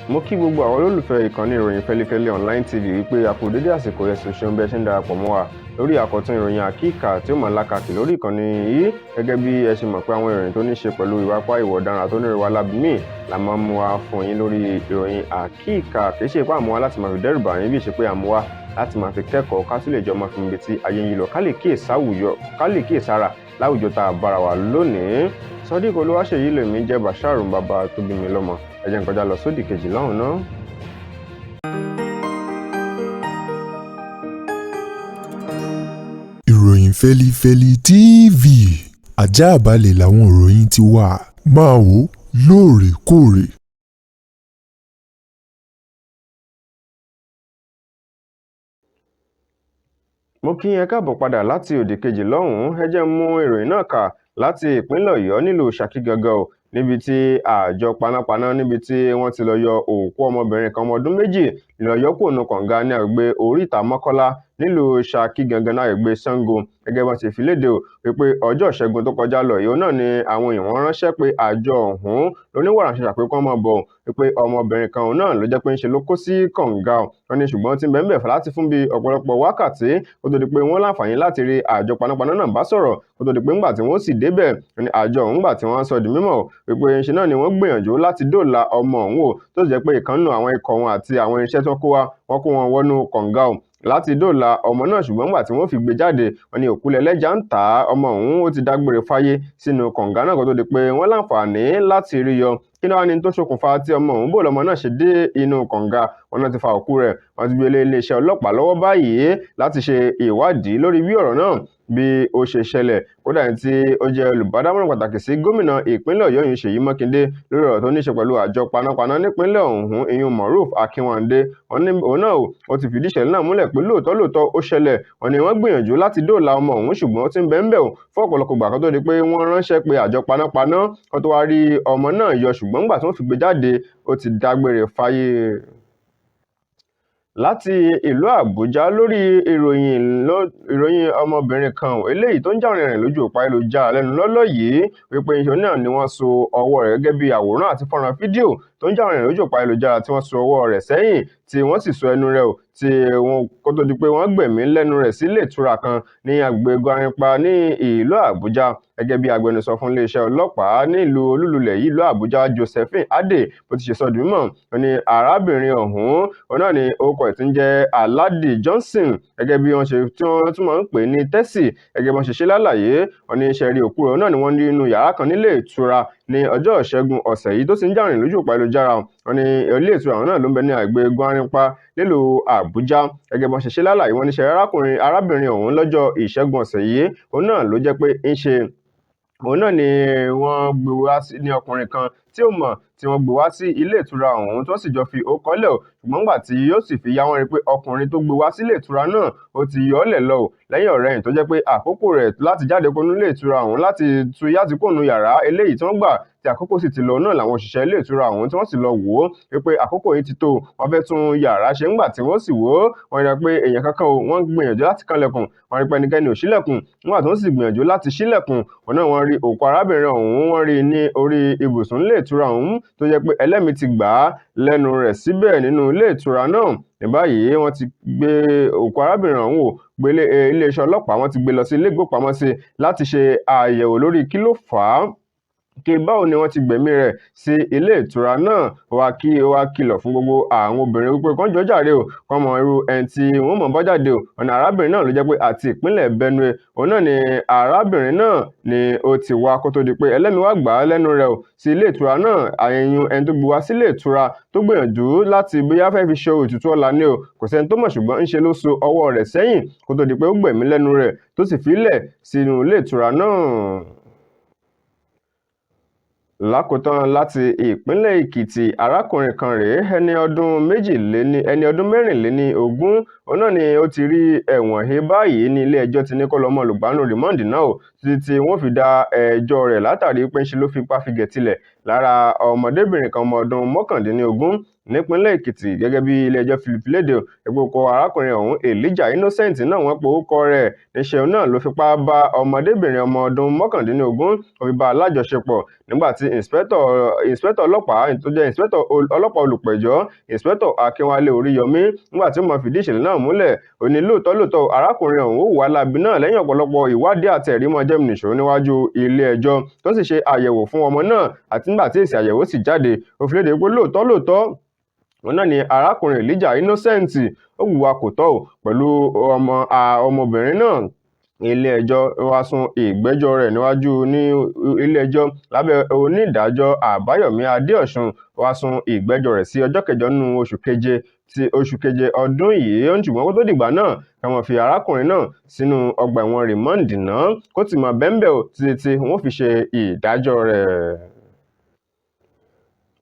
Mo kí gbogbo àwọn olólùfẹ́ ìkànnì ìròyìn Fẹ́lifẹ́li Online TV wípé a kú dédé àsìkò, ẹ̀sùn ṣeun bí ẹ ṣe ń darapọ̀ mọ́ wa lórí àkọ́tún ìròyìn àkíkà tí ó mọ̀ lákàkì lórí ìkànnì yìí. Gẹ́gẹ́ bí ẹ ṣe mọ̀ pé àwọn ìròyìn tó ní ṣe pẹ̀lú ìwà ipá, ìwà ọ̀daràn àti onírúurú alábìmí la máa ń mú wá fún yín lórí ìròyìn àkíkà. Kì í ṣe pé àmú wa láti máa fi dẹ́rù bà yín, bí ìṣe pé àmú wa láti máa fi kẹ́kọ̀ọ́, ká sì lè jọ máa fi ibi tí ayé ń yí lọ, ká lè kíyèsára láwùjọ tá a bára wa lónìí. Sodiq Olúwaṣèyí lèmi jẹ́, Bashar bàbá tó bí mi lọ́mọ. Ẹ jẹ́ n kọjá lọ sódì kejì lọ́hùn náà. Ìròyìn Fẹ́lifẹ́li TV, ajáàbalẹ̀ làwọn ìròyìn ti wà, máa wò lóòrèkóòrè. Mo kí yín káàbọ̀ padà láti òdì kejì lọ́hùn-ún. Ẹ jẹ́ n mú ìròyìn náà kà láti ìpínlẹ̀ Ọ̀yọ́, nílùú Ṣakí gangan o, níbi tí àjọ panápaná, níbi tí wọ́n ti lọ yọ òkú ọmọbìnrin kan, ọmọ ọdún 2, lọ yọ kúrò nínú kànga ní agbègbè Oríta Mọ́kọ́lá nílùú Ṣakí gangan ní agbègbè Ṣàngó. Gẹ́gẹ́ bọ́n ṣe fi léde o wípé ọjọ́ Ìṣẹ́gun tó kọjá lọ yìí náà ni àwọn èèyàn wọn ránṣẹ́ pé àjọ ọ̀hún lóníwàràǹṣeṣà pé kán máa bọ̀, wípé ọmọbìnrin kan náà ló jẹ́ pé ń ṣe ló kó sí kànga o. Wọ́n ní ṣùgbọ́n tí ń bẹ ńbẹ̀ láti fún bí ọ̀pọ̀lọpọ̀ wákàtí kó tó di pé wọ́n láǹfààní láti rí àjọ panápaná náà bá sọ̀rọ̀, kó tó di pé ńgbà tí wọ́n sì débẹ̀ ní àjọ ọ̀hún, ńgbà tí wọ́n sọ di mímọ̀ wípé ńṣe náà ni wọ́n gbìyànjú láti dóòlà ọmọ ọ̀hún o, tó sì jẹ́ pé ìkan nínú àwọn ikọ̀ wọn àti àwọn irinṣẹ́ tó kó wá, wọ́n kó wọn wọnú kànga o láti dóòlà ọmọ náà. Ṣùgbọ́n nígbà tí wọ́n fi gbé jáde, wọ́n ní òkú lẹ́lẹ́jà ń tà á, ọmọ ọ̀hún ó ti dágbére fáyé sínú kànga náà kó tó di pé wọ́n láǹfààní láti rí yọ. Kí náà ni tó ṣokùnfà tí ọmọ ọ̀hún, bò lọmọ náà ṣe dé inú kànga? Wọn náà ti fa òkú rẹ̀, wọ́n ti gbé lé iléeṣẹ́ ọlọ́pàá lọ́wọ́ báyìí láti ṣe ìwádìí lórí bí ọ̀rọ̀ náà bí ó ṣe ṣẹlẹ̀. Kódà, ẹni tí ó jẹ́ olùbádámọ̀ràn pàtàkì sí gómìnà ìpínlẹ̀ Ọ̀yọ́ yìí, Ṣèyí Mákindé, lórí ọ̀rọ̀ tó ní ṣe pẹ̀lú àjọ panápaná nípínlẹ̀ ọ̀hún, ìyún Moruf Akínwándé, òun náà ó ti fìdí ìṣẹ̀lẹ̀ náà múlẹ̀ pé lóòótọ́ lóòótọ́ ó ṣẹlẹ̀. Wọ́n ní wọ́n gbìyànjú láti dóòlà ọmọ ọ̀hún, ṣùgbọ́n ó ti ń bẹ ńbẹ̀ o fún ọ̀pọ̀lọpọ̀ ìgbà kan tó di pé wọ́n ránṣẹ́ pé àjọ panápaná kó tó wá rí ọmọ náà yọ. Ṣùgbọ́n nígbà tí wọ́n fi gbé jáde, ó ti dágbére fáyé. Láti ìlú Àbújá, lórí ìròyìn ọmọbìnrin kan eléyìí tó ń jà rìnrìn lójú òpó ayélujára lẹ́nu lọ́lọ́ yìí, wípé iṣẹ́ náà ni wọ́n so ọwọ́ rẹ̀, gẹ́gẹ́ bí àwòrán àti fọ́nrán fídíò tó ń jà rìnrìn lójú òpó ayélujára tí wọ́n so ọwọ́ rẹ̀ sẹ́yìn, tí wọ́n sì so ẹnu rẹ̀ o, tí wọ́n kó tó di pé wọ́n gbẹ̀mí lẹ́nu rẹ̀ sí ilé ìtura kan ní agbègbè Gwarinpa ní ìlú Àbújá. Gẹ́gẹ́ bí agbẹnusọ fún iléeṣẹ́ ọlọ́pàá nílùú olúlulẹ̀ yìí, ìlú Àbújá, Josephine Adeh, bó ti ṣe sọ di mímọ̀, ó ní arábìnrin ọ̀hún, òun náà ni orúkọ ẹ̀ tí ń jẹ́ Aládì Johnson, gẹ́gẹ́ bí wọ́n ṣe tí wọ́n tún máa ń pè ní Tẹ́sì. Gẹ́gẹ́ bí wọ́n ṣe ṣe lálàyé, wọ́n ní iṣẹ́ rí òkú rẹ̀ náà ni wọ́n ní inú yàrá kan nílé ìtura ní ọjọ́ Ìṣẹ́gun ọ̀sẹ̀ yìí tó sì ń jà rìn lójú òpó ayélujára. Wọ́n ní ilé ìtura ọ̀hún náà ló ń bẹ ní àgbègbè Gwarinpa nílùú Àbújá. Gẹ́gẹ́ bí wọ́n ṣe ṣe lálàyé, wọ́n ní ṣe arábìnrin ọ̀hún lọ́jọ́ Ìṣẹ́gun ọ̀sẹ̀ yìí, òun náà ló jẹ́ pé ń ṣe òun náà ni wọ́n gbé wá sí ní ọkùnrin kan tí ó mọ̀, tí wọ́n gbé wá sí ilé ìtura ọ̀hún, tí wọ́n sì jọ fi orúkọ lẹ̀ o. Ṣùgbọ́n nígbà tí yóò sì fi yá, wọ́n rí pé ọkùnrin tó gbé wá sí ilé ìtura náà, ó ti yọ ọ́ lẹ̀ lọ o lẹ́yìn ọ̀rẹyìn, tó jẹ́ pé àkókò rẹ̀ láti jáde kó nílé ìtura ọ̀hún, láti tu yá ti kó nu yàrá eléyìí tí wọ́n gbà, tí àkókò sì ti lọ náà làwọn òṣìṣẹ́ ilé ìtura ọ̀hún tí wọ́n sì lọ wò ó wípé àkókò yìí ti tó, wọ́n fẹ́ tún yàrá ṣe. Ńgbà tí wọ́n sì wò ó, wọ́n rí pé èèyàn kankan o. Wọ́n gbìyànjú láti kanlẹ̀kùn, wọ́n rí pé ẹnikẹ́ni ò ṣílẹ̀kùn. Nígbà tí wọ́n sì gbìyànjú láti ṣílẹ̀kùn òun náà, wọ́n rí òkú arábìnrin ọ̀hún, wọ́n rí ní orí ibùsùn ilé ìtura ọ̀hún, tó jẹ́ pé ẹlẹ́mìí ti gbà á lẹ́nu rẹ̀ síbẹ̀ nínú ilé ìtura náà. Ní báyìí, wọ́n ti gbé òkú arábìnrin ọ̀hún wò gbé iléeṣẹ́ ọlọ́pàá, wọ́n ti gbé lọ sí ilé ìgbópamọ́sí láti ṣe àyẹ̀wò lórí kí ló fà á, kí báwo ni wọ́n ti gbẹ̀mí rẹ̀ sí ilé ìtura náà. Wá kí wá kìlọ̀ fún gbogbo àwọn obìnrin wípé kán jọ̀ọ́ jàre o, kán mọ irú ẹni tí wọ́n mọ̀ bá jáde o. Ọ̀nà arábìnrin náà ló jẹ́ pé àti ìpínlẹ̀ Benue òun náà ni arábìnrin náà ni ó ti wá, kó tó di pé ẹlẹ́mìí wá gbà á lẹ́nu rẹ̀ o sí ilé ìtura náà. Àyẹ̀yún ẹni tó gbé wá sí ilé ìtura tó gbìyànjú láti bóyá fẹ́ fi ṣe ètùtù ọ̀la ni o, kò sẹ́ni tó mọ̀, ṣùgbọ́n ńṣe ló so ọwọ́ rẹ̀ sẹ́yìn kó tó di pé ó gbẹ̀mí lẹ́nu rẹ̀ tó sì fi lẹ̀ sínú ilé ìtura náà. Lákòótán, láti ìpínlẹ̀ Èkìtì, arákùnrin kan rèé, ẹni ọdún méjìléní ẹni ọdún 24, òun náà ni ó ti rí ẹ̀wọ̀n he báyìí ní ilé ẹjọ́ ti ní kó lọ́ọ́ mọ́ lùgbàánu remand náà o títí tí wọ́n fi dá ẹjọ́ rẹ̀, látàrí pé ńṣe ló fipá figẹ̀ tilẹ̀ lára ọmọdébìnrin kan, ọmọ ọdún 19. Nípínlẹ̀ Èkìtì, gẹ́gẹ́ bí ilé-ẹjọ́ fi léde ìpòkò arákùnrin ọ̀hún, Elijah Innocent náà wọ́n pe orúkọ rẹ̀. Níṣẹ́ náà ló fipá bá ọmọdébìnrin ọmọ ọdún 19 ó fi bá a lájọṣepọ̀, nígbà tí ìǹsìpẹ́tọ̀ ọlọ́pàá tó jẹ́ ìǹsìpẹ́tọ̀ ọlọ́pàá olùpẹ̀jọ́, ìǹsìpẹ́tọ̀ Akínwálé Oríyọmí, nígbà tí ó máa fìdí ìṣẹ̀lẹ̀ náà múlẹ̀, ó ní lóòótọ́ lóòótọ́ arákùnrin ọ̀hún hùwà láabi náà. Lẹ́yìn ọ̀pọ̀lọpọ̀ ìwádìí àti ẹ̀rí mọ́ jẹ́mi nìṣó níwájú ilé ẹjọ́, tó sì ṣe àyẹ̀wò fún ọmọ náà, àti nígbà tí èsì àyẹ̀wò sì jáde, ó fi léde pé lóòótọ́ lóòótọ́ òun náà ni arákùnrin Elijah Innocent ó hùwà kò tọ́ ò pẹ̀lú ọmọbìnrin náà. Ilé-ẹjọ́ wá sún ìgbẹ́jọ́ rẹ̀ níwájú ní ilé-ẹjọ́ lábẹ́ onídàájọ́ Àbáyọ̀mí Adéọ̀sùn, wá sún ìgbẹ́jọ́ rẹ̀ sí ọjọ́ kẹjọ nínú oṣù keje ti oṣù keje ọdún yìí. Ó ní ṣùgbọ́n kó tó dìgbà náà, ká máa fi arákùnrin náà sínú ọgbà ẹ̀wọ̀n rìmọ́ǹdì náà kó sì máa bẹ́ńbẹ́ ò títí tí wọ́n fi ṣe ìdájọ́ rẹ̀.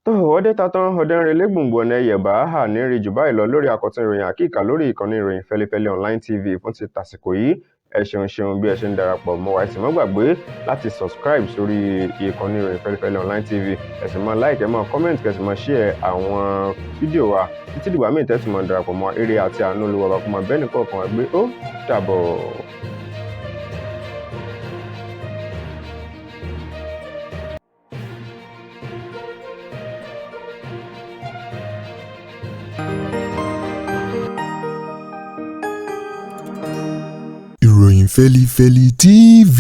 Tó ọdẹ tatán ọdẹ ń relé gbòǹgbò ọ̀nà ẹ̀yẹ̀bá àní rí jù báyìí lọ lórí àkọ́tún ìròyìn àkíkà lórí ìkànnì ìròyìn Fẹ́lifẹ́li Online TV fún ti tàsìkò yìí. Ẹ ṣeun ṣeun bí ẹ ṣe ń darapọ̀ mọ́ wa. Ẹ sì má gbàgbé láti subscribe sórí ìkànnì ìròyìn Fẹ́lifẹ́li Online TV. Ẹ sì máa like, ẹ máa comment, kẹ́ sì máa share àwọn fídíò wa títí dìgbà míì tẹ́tù máa darapọ̀ mọ́. Eré àti àánú Olúwa bá kó máa bẹ́ẹ̀ nìkọ̀ọ̀kan wa gbé. Ó dàbọ̀. Ìròyìn Fẹ́lifẹ́li TV,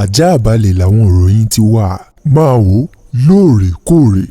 ajáàbalẹ̀ làwọn ìròyìn ti wà. Máa wò lóòrèkóòrè.